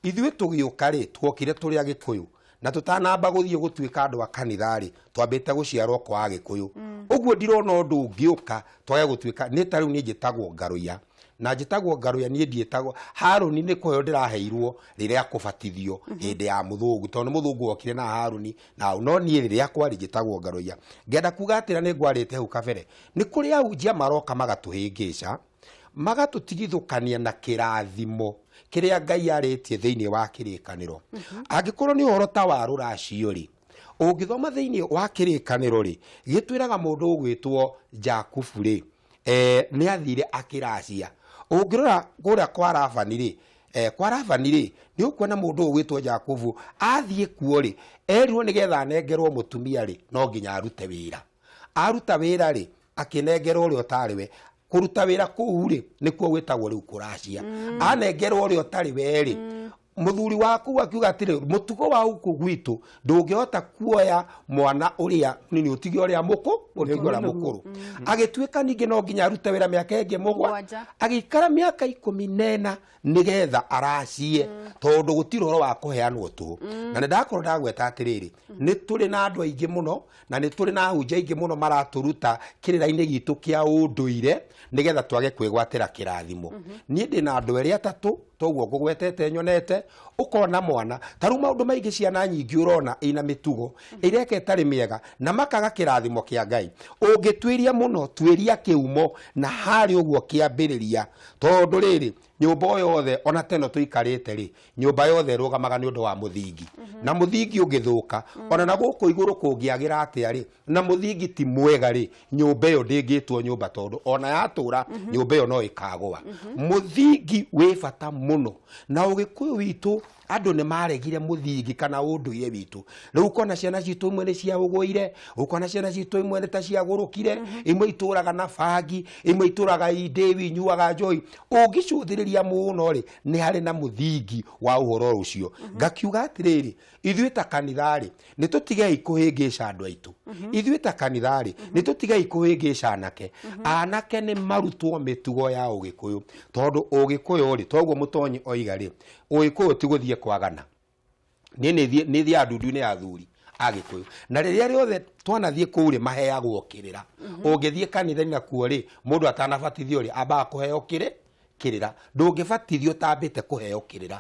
[SPEAKER 2] ithuĩ tũgĩũka rĩ, tuokire tũrĩ Agĩkũyũ, na tũtanamba gũthiĩ gũtuĩka andũ a kanitha rĩ, twambĩte gũciarwo kwa Agĩkũyũ. Ũguo ndirona ũndũ ũngĩũka twage gũtuĩka. Nĩ ta rĩu niĩ njĩtagwo Ngaruiya, na njĩtagwo Ngaruiya, niĩ ndiĩtagwo Harũni, nĩ kũheo ndĩraheirwo rĩrĩa kũbatithio hĩndĩ ya mũthũngũ, tondũ nĩ mũthũngũ wokire na Harũni na no niĩ rĩrĩa kwarĩ njĩtagwo Ngaruiya. Ngenda kuga atĩrĩ, nĩ ngwarĩte hau kabere, nĩ kũrĩ ahunjia maroka magatũhĩngĩca, magatũtigithũkania na kĩrathimo kĩrĩa Ngai arĩtie thĩinĩ wa kĩrĩkanĩro. Angĩkorwo nĩ ũhoro ta wa rũracio rĩ, ũngĩthoma thĩinĩ wa kĩrĩkanĩro rĩ, gĩtwĩraga mũndũ ũgwĩtwo Jakubu rĩ, nĩ athire akĩracia. Ũngĩrora kũrĩa kwa Labani rĩ, kwa Labani rĩ, nĩ ũkuona mũndũ ũgwĩtwo Jakubu athiĩ kuo rĩ, erirwo nĩgetha anengerwo mũtumia rĩ, no nginya arute wĩra. Aruta wĩra rĩ, akĩnengerwo ũrĩa ũtarĩ we. Kũruta wĩra kũu rĩ, nĩkuo gwĩtagwo rĩu kũracia. Anengerwo ũrĩa ũtarĩ we rĩ, mũthuri waku akiuga atĩrĩ, mũtugo wa gũkũ gwitũ ndũngĩhota kuoya mwana ũrĩa nini ũtige ũrĩa mũkũ, ũtige ũrĩa mũkũrũ. Agĩtuĩka ningĩ no nginya arute wĩra mĩaka ĩngĩ mũgwanja, agĩikara mĩaka 14 nĩgetha aracie, tondũ gũtirĩ ũhoro wa kũheanwo tũhũ. Na nĩ ndakorwo ndagweta atĩrĩrĩ, nĩ tũrĩ na andũ aingĩ mũno, na nĩ tũrĩ na ahunjia aingĩ mũno maratũruta kĩrĩra-inĩ gitũ kĩa ũndũire nĩgetha twage kwĩgwatĩra kĩrathimo. Niĩ ndĩ na andũ erĩ atatũ, toguo ngũgwetete nyonete, ũkona mwana ta rĩu maũndũ maingĩ, ciana nyingĩ ũrona ina mĩtugo ĩreka ĩtarĩ mĩega na makaga kĩrathimo kĩa Ngai. Ũngĩtuĩria mũno, tuĩria kĩumo na harĩ ũguo kĩambĩrĩria, tondũ rĩrĩ, nyũmba yothe ona teno tũikarĩte rĩ, nyũmba yothe ĩrũgamaga nĩ ũndũ wa mũthingi. Na mũthingi ũngĩthũka, ona na gũkũ igũrũ kũngĩagĩra atĩa rĩ, na mũthingi ti mwega rĩ, nyũmba ĩyo ndĩngĩtwo nyũmba, tondũ ona yatũra nyũmba ĩyo no ĩkagũa. Mũthingi wĩ bata mũno, na ũgĩkũyũ witũ andũ nĩ maregire mũthingi kana ũndũire witũ. Rĩu ũkona ciana citũ imwe nĩ ciaũgũire, ũkona ciana citũ imwe nĩ ta ciagũrũkire, imwe itũraga na bangi, imwe itũraga indĩwi, inyuaga njohi. Ũngĩcũthĩrĩria mũno rĩ, nĩ harĩ na mũthingi wa ũhoro ũcio. Ngakiuga atĩrĩrĩ, ithuĩ ta kanitha rĩ, nĩ tũtigei kũhĩngĩca andũ aitũ. Ithuĩ ta kanitha rĩ, nĩ tũtigei kũhĩngĩca anake. Anake nĩ marutwo mĩtugo ya ũgĩkũyũ, tondũ ũgĩkũyũ rĩ, toguo mũtonyi oiga rĩ, ũgĩkũyũ ti gũthiĩ kwagana. Niĩ nĩ thiaga ndundu-inĩ ya athuri Agĩkũyũ, na rĩrĩa rĩothe twanathiĩ kũu rĩ, maheagwo kĩrĩra. Ũngĩthiĩ kanitha-inĩ nakuo rĩ, mũndũ atanabatithio rĩ, ambaga kũheo kĩrĩra. Ndũngĩbatithio ũtambĩte kũheo kĩrĩra.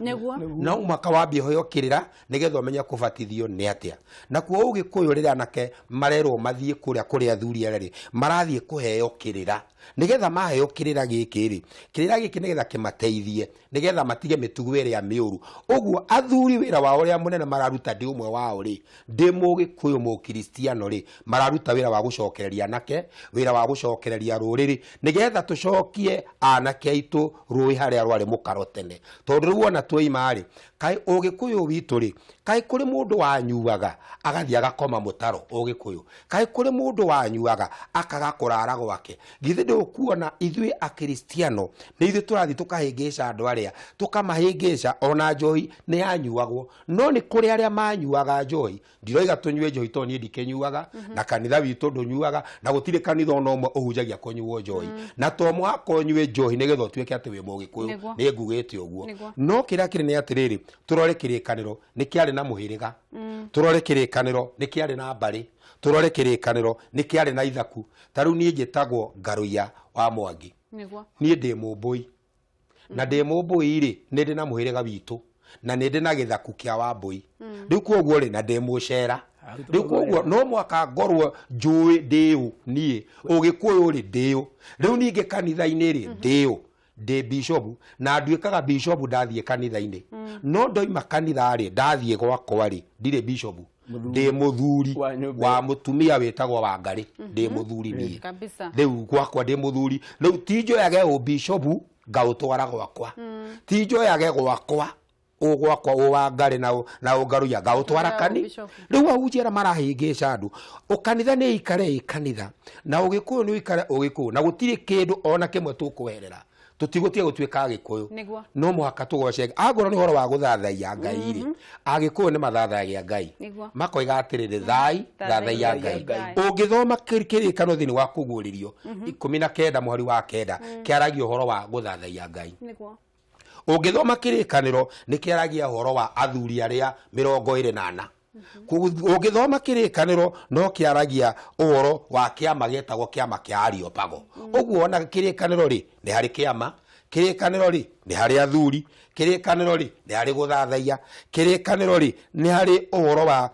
[SPEAKER 2] No mũhaka wambie ũheo kĩrĩra nĩgetha ũmenye kũbatithio nĩ atĩa. Nakuo ũgĩkũyũ rĩrĩa anake marerwo mathiĩ kũrĩa kũrĩ athuri arĩa rĩ, marathiĩ kũheo kĩrĩra. Nĩgetha maheo kĩrĩra gĩkĩ rĩ, kĩrĩra gĩkĩ nĩgetha kĩmateithie, nĩgetha matige mĩtugo ĩrĩa mĩũru. Ũguo athuri wĩra wao ũrĩa mũnene mararuta, ndĩ ũmwe wao rĩ, ndĩ mũgĩkũyũ mũkristiano rĩ, mararuta wĩra wa gũcokereria anake, wĩra wa gũcokereria rũrĩrĩ, nĩgetha tũcokie anake aitũ rũĩ harĩa rwarĩ mũkaro tene. Tondũ rĩu ona twoima rĩ, kaĩ ũgĩkũyũ witũ rĩ, kaĩ kũrĩ mũndũ wanyuaga agathiĩ agakoma mũtaro ũgĩkũyũ? Kaĩ kũrĩ mũndũ wanyuaga akaga kũrara gwake? Githĩ ndũkuona ithuĩ akristiano nĩ ithuĩ tũrathiĩ tũkahĩngĩca andũ arĩa, tũkamahĩngĩca. Ona njohi nĩ yanyuagwo, no nĩ kũrĩ arĩa manyuaga njohi. Ndiroiga tũnyue njohi tondũ niĩ ndikĩnyuaga, na kanitha witũ ndũnyuaga, na gũtirĩ kanitha ona ũmwe ũhunjagia kũnyuo njohi. Na to mũhaka ũnyue njohi nĩgetha ũtuĩke atĩ wĩ mũgĩkũyũ, nĩ ngugĩte ũguo. No kĩrĩa kĩrĩ nĩ atĩrĩrĩ, tũrore kĩrĩkanĩro nĩ kĩarĩ na mũhĩrĩga, tũrore kĩrĩkanĩro nĩ kĩarĩ na mbarĩ, tũrore kĩrĩkanĩro nĩ kĩarĩ na ithaku. Ta rĩu niĩ njĩtagwo Ngaruiya wa Mwangi. Niĩ ndĩ mũmbũi, na ndĩ mũmbũi rĩ, nĩ ndĩ na mũhĩrĩga witũ. Na nĩ ndĩ na gĩthaku kĩa Wambũi. Rĩu koguo rĩ, na ndĩ mũcera. Rĩu koguo no mwaka ngorwo njũĩ ndĩũ niĩ, ũgĩkũyũ rĩ ndĩũ. Rĩu ningĩ kanitha-inĩ rĩ ndĩũ, ndĩ bishopu na nduĩkaga bishopu ndathiĩ kanitha-inĩ. No ndoima kanitha rĩ, ndathiĩ gwakwa rĩ, ndirĩ bishopu, ndĩ mũthuri wa mũtumia wĩtagwo Wangarĩ, ndĩ mũthuri niĩ. Rĩu gwakwa ndĩ mũthuri. Rĩu ti njoyage ũbishopu ngaũtwara gwakwa, ti njoyage gwakwa ũgwakwa ũwangarĩ na ũngaruya ngaũtwara kani. Rĩu ahunjia arĩa marahĩngĩca andũ, ũkanitha nĩ ikare ĩ kanitha, na ũgĩkũyũ nĩ ũikare ũgĩkũyũ, na gũtirĩ kĩndũ ona kĩmwe tũkweherera. Tũtigũtiga gũtuĩka agĩkũyũ, no mũhaka tũgoce. Angorwo nĩ ũhoro wa gũthathaiya Ngai rĩ, agĩkũyũ nĩ mathathayagia Ngai, makoiga atĩrĩrĩ, thai thathaiya Ngai. Ũngĩthoma kĩrĩkano thĩinĩ wa Kũguũrĩrio 19 mũhari wa 9 kĩaragia ũhoro wa gũthathaiya Ngai. Ũngĩthoma kĩrĩkanĩro nĩ kĩaragia ũhoro wa athuri arĩa 24. Ũngĩthoma kĩrĩkanĩro no kĩaragia ũhoro wa kĩama gĩtagwo kĩama kĩa Areopago. Ũguo ona kĩrĩkanĩro rĩ nĩ harĩ kĩama, kĩrĩkanĩro rĩ nĩ harĩ athuri, kĩrĩkanĩro rĩ nĩ harĩ gũthathaiya, kĩrĩkanĩro rĩ nĩ harĩ ũhoro wa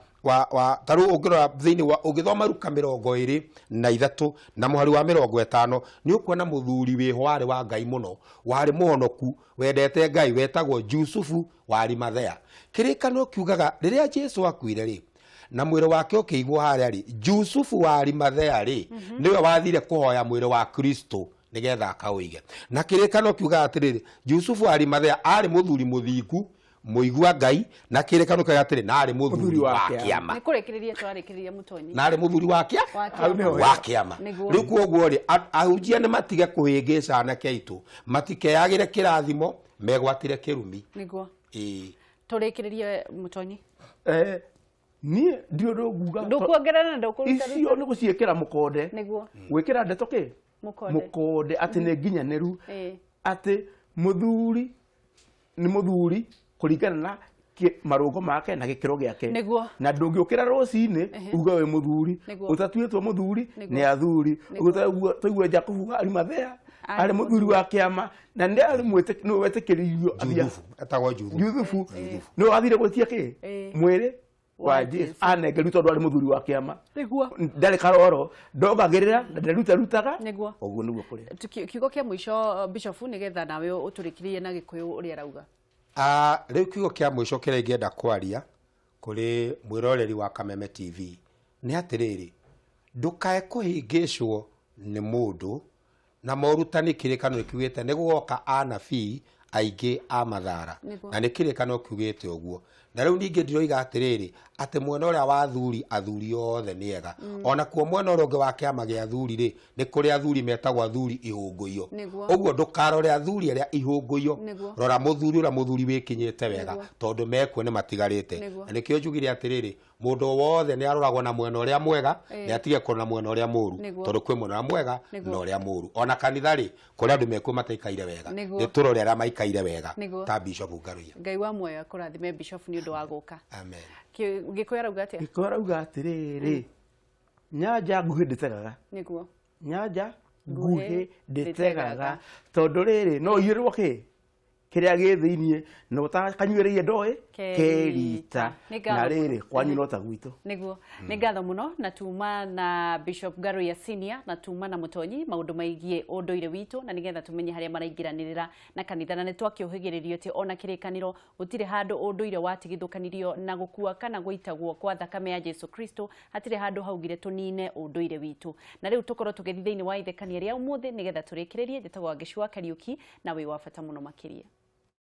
[SPEAKER 2] tarĩu ũngĩrora thĩinĩ wa ũngĩthoma Luka 23 na mũhari wa 50 nĩ ũkuona mũthuri wĩho warĩ wa Ngai mũno, warĩ mũhonoku, wendete Ngai, wetagwo Jusufu wa Arimathea. Kĩrĩkanĩro kiugaga rĩrĩa Jesu akuire rĩ, na mwĩrĩ wake ũkĩigwo harĩa rĩ, Jusufu wa Arimathea rĩ, nĩwe wathire kũhoya mwĩrĩ wa Kristo nĩgetha akaũige. Na kĩrĩkanĩro kiugaga atĩrĩrĩ, Jusufu wa Arimathea arĩ mũthuri mũthingu, mũigua Ngai, na kĩrĩkanĩro kiugaga atĩrĩ, na arĩ mũthuri wa kĩama.
[SPEAKER 1] Nĩ kũrĩkĩrĩria tũrarĩkĩrĩria Mũtonyi.
[SPEAKER 2] Na arĩ mũthuri wa kĩama. Rĩu koguo rĩ, ahunjia nĩ matige kũhĩngĩca anake aitũ, matikeyagĩre kĩrathimo, megwatire kĩrumi.
[SPEAKER 1] Nĩguo. Ĩĩ. Tũrĩkĩrĩrie Mũtonyi.
[SPEAKER 3] Niĩ ndirĩ ũndũ nguga.
[SPEAKER 1] Ndũkuongerera na ndũkũruta.
[SPEAKER 3] Icio nĩ gũciĩkĩra mũkonde.
[SPEAKER 1] Nĩguo.
[SPEAKER 3] Gwĩkĩra ndeto kĩ? Mũkonde atĩ nĩ nginyanĩru. Atĩ mũthuri nĩ mũthuri kũringana na marũngo make na gĩkĩro gĩake. Na ndũngĩũkĩra rũcinĩ uge wĩ mũthuri, ũtatuĩtwo mũthuri nĩ athuri. Ũguo twaigua Jakubu wa Arimathea arĩ mũthuri wa kĩama, na nĩ arĩ nĩwe wetĩkĩririo
[SPEAKER 2] etagwo
[SPEAKER 3] Juthufu, nĩwe wathire gwĩtia kĩ mwĩrĩ wa Jesu anengeru tondũ arĩ mũthuri wa kĩama. Ndarĩ karoro, ndongagĩrĩra na ndarutaga. Ũguo nĩguo kũrĩ.
[SPEAKER 1] Kiugo kĩa mũico Bishofu, nĩgetha nawe ũtũrĩkĩrie na Gĩkũyũ ũrĩa arauga.
[SPEAKER 2] Rĩu kiugo kĩa mũico kĩrĩa ingĩenda kwaria kũrĩ mwĩroreri wa Kameme TV nĩ atĩrĩrĩ, ndũkae kũhĩngĩcwo nĩ mũndũ na morutani. Kĩrĩkanĩro kiugĩte nĩ gũgoka anabii aingĩ a mathara, na nĩ kĩrĩkanĩro kiugĩte ũguo. Na rĩu ningĩ ndiroiga atĩrĩrĩ atĩ mwena ũrĩa wa athuri, athuri othe nĩ ega. Ona kuo mwena ũrĩa ũngĩ wa kĩama gĩa athuri rĩ, nĩ kũrĩ athuri metagwo athuri ihũngũiyo. Ũguo ndũkarore athuri arĩa ihũngũiyo, rora mũthuri ũrĩa mũthuri wĩkinyĩte wega, tondũ mekuo nĩ matigarĩte. Na nĩkĩo njugire atĩrĩrĩ, mũndũ wothe nĩ aroragwo na mwena ũrĩa mwega, nĩ atige kũrora mwena ũrĩa mũru, tondũ kwĩ mwena ũrĩa mwega na ũrĩa mũru. Ona kanitha rĩ, kũrĩ andũ mekuo mataikaire wega, nĩ tũrore arĩa maikaire wega ta Bishop Ngaruiya.
[SPEAKER 1] Ngai wa muoyo akũrathime Bishop nĩ ũndũ wa gũka.
[SPEAKER 2] Amen.
[SPEAKER 1] Gĩkũyũ arauga atĩa?
[SPEAKER 3] Gĩkũyũ arauga atĩrĩrĩ, nyanja nguhĩ ndĩtegaga.
[SPEAKER 1] Nĩguo.
[SPEAKER 3] Nyanja nguhĩ ndĩtegaga, tondũ rĩrĩ no ũiyũrwo kĩ kĩrĩa gĩ thĩiniĩ na ũtakanyuĩrĩire ndoĩ kerita, na rĩrĩ kwanyu no ta gwitũ.
[SPEAKER 1] Nĩguo. Nĩ ngatho mũno, na tuma na Bishop Ngaruiya Senior na tuma na Mũtonyi maũndũ maigie ũndũire witũ, na nĩgetha tũmenye harĩa maraingĩranĩrĩra na kanitha. Na nĩ twakĩũhĩgĩrĩrio atĩ ona kĩrĩkanĩro gũtirĩ handũ ũndũire watigithũkanirio na gũkua kana gũitagwo kwa thakame ya Jesu Kristo, hatirĩ handũ haugire tũnine ũndũire witũ. Na rĩu tũkorwo tũgĩthiĩ thĩinĩ wa ithekania rĩa ũmũthĩ nĩgetha tũrĩkĩrĩrie. Njĩtagwo Wangeci wa Kariũki, na wĩ wa bata mũno makĩria.